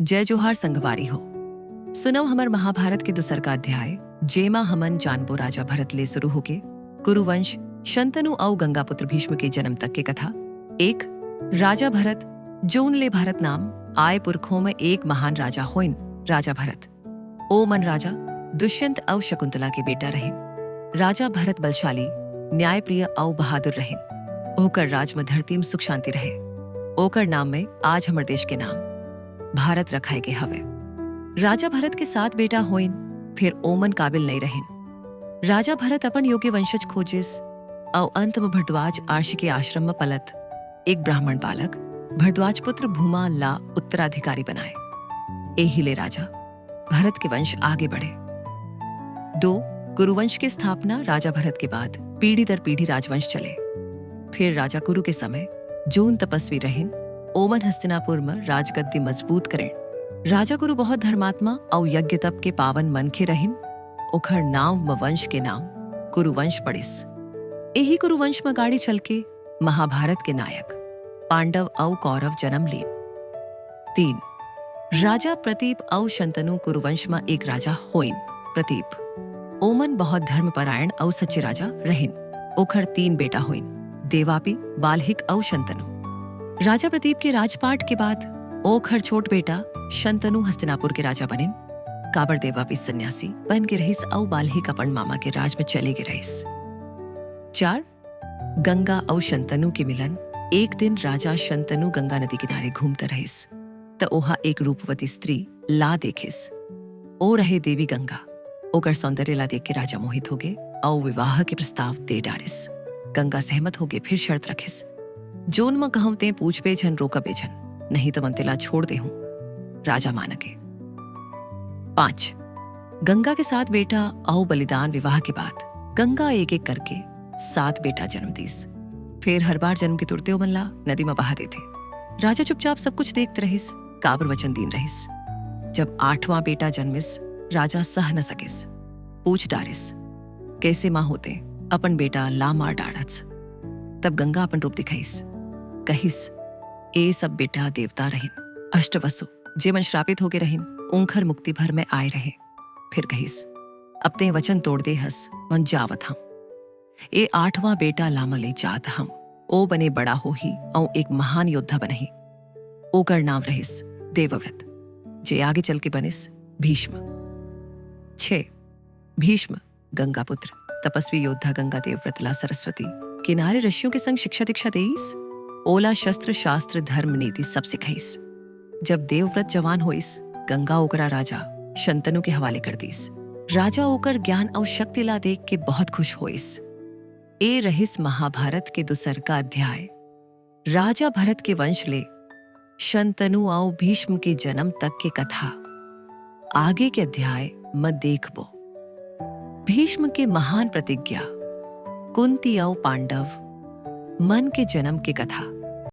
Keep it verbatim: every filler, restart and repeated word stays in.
जय जोहार संगवारी हो। सुनव हमर महाभारत के दूसर का अध्याय, जेमा हमन जानबो राजा भरत ले शुरू होके कुरुवंश, शंतनु अउ गंगापुत्र भीष्म के जन्म तक के कथा। एक, राजा भरत, जऊन ले भारत नाम आय पुरखों में एक महान राजा होइन, राजा भरत। ओमन राजा दुष्यंत अउ शकुंतला के बेटा रहिन। राजा भरत बलशाली, न्यायप्रिय अउ बहादुर रहिन। ओकर राज म धरती म सुख शांति रहे। ओकर नाम में आज हमर देश के नाम भारत रखाए गे हवे। राजा भरत के सात बेटा होइन, फेर ओमन काबिल नइ रहिन। राजा भरत अपन योग्य वंशज खोजिस अउ अंत म भरद्वाज आर्षि के आश्रम म पलत एक ब्राह्मण बालक भरद्वाज पुत्र भूमा ला उत्तराधिकारी बनाए। एही ले राजा भरत के वंश आगे बढ़े। दो, कुरुवंश के स्थापना। राजा भरत के बाद पीढ़ी दर पीढ़ी राजवंश चले। फिर राजा कुरु के समय जऊन तपस्वी रहिन, ओमन हस्तिनापुर म राजगद्दी मजबूत करेन। राजा कुरु बहुत धर्मात्मा अउ यज्ञ तप के पावन मनखे रहिन। ओखर नांव म वंश के नाम कुरुवंश पड़िस। एही कुरुवंश म गाड़ी चल के महाभारत के नायक पांडव अउ कौरव जन्म लीन। तीन, राजा प्रतीप अउ शंतनु कुरुवंश म एक राजा होइन। प्रतीप, ओमन बहुत धर्मपरायण अउ सच्चे राजा रहिन। ओखर तीन बेटा होइन, देवापी, बाल्हिक अउ शंतनु। राजा प्रतीप के राजपाट के बाद ओखर छोट बेटा शंतनु हस्तिनापुर के राजा बनिन, काबर देवापी सन्यासी बन के रहिस अउ बाल्हिक अपन मामा के राज म चले गे रहिस। चार, गंगा अउ शंतनु के मिलन। एक दिन राजा शंतनु गंगा नदी किनारे घूमत रहिस, त ओहा एक रूपवती स्त्री ला देखिस। ओ रहे देवी गंगा। ओकर सौंदर्य ला देख के राजा मोहित होगे अउ विवाह के प्रस्ताव दे डारिस। गंगा सहमत होगे, फिर शर्त रखिस, "जऊन म कहंव तें पूछबे झन, रोकबे झन, नहीं त मन तेला छोड़ देहूं।" राजा मान गे। पांच, गंगा के सात बेटा अउ बलिदान। विवाह के बाद गंगा एक-एक करके सात बेटा जन्म दीस। फेर हर बार जन्म के तुरते ओमन ला नदी म बहा देथे। राजा चुपचाप सब कुछ देखत रहिस, काबर वचन दीन रहिस। जब आठवां बेटा जन्मिस, राजा सह न सकिस, पूछ डारिस, "कइसे मां होते अपन बेटा ला मार डारथस?" तब गंगा अपन रूप दिखाइस, कहिस, "ए सब बेटा देवता रहिन, अष्टवसु, जेमन श्रापित होगे रहिन, उंखर मुक्ति भर में आए रहे।" फिर कहिस, "अब तें वचन तोड़ दे हस, मन जावत हंव। ए आठवां बेटा ला म ले जात हंव, ओ बने बड़ा होही अउ एक महान योद्धा बनही।" ओकर नांव रहिस देवव्रत, जे आगे चल के बनिस भीष्म। छे, भीष्म, गंगापुत्र, तपस्वी योद्धा गंगा देवव्रत ला सरस्वती किनारे ऋषियों के संग शिक्षा दीक्षा देइस। ओला शस्त्र शास्त्र धर्म नीति सब सिखाइस। जब देवव्रत जवान होइस, गंगा ओकरा राजा शंतनु के हवाले कर दीस। राजा ओकर ज्ञान अउ शक्ति ला देख के बहुत खुश होइस। ए रहिस महाभारत के दूसर का अध्याय, राजा भरत के वंश ले शंतनु अउ भीष्म के जन्म तक के कथा। आगे के अध्याय म देखबो। भीष्म के महान प्रतिज्ञा, कुंती अउ पांडव मन के जन्म के कथा।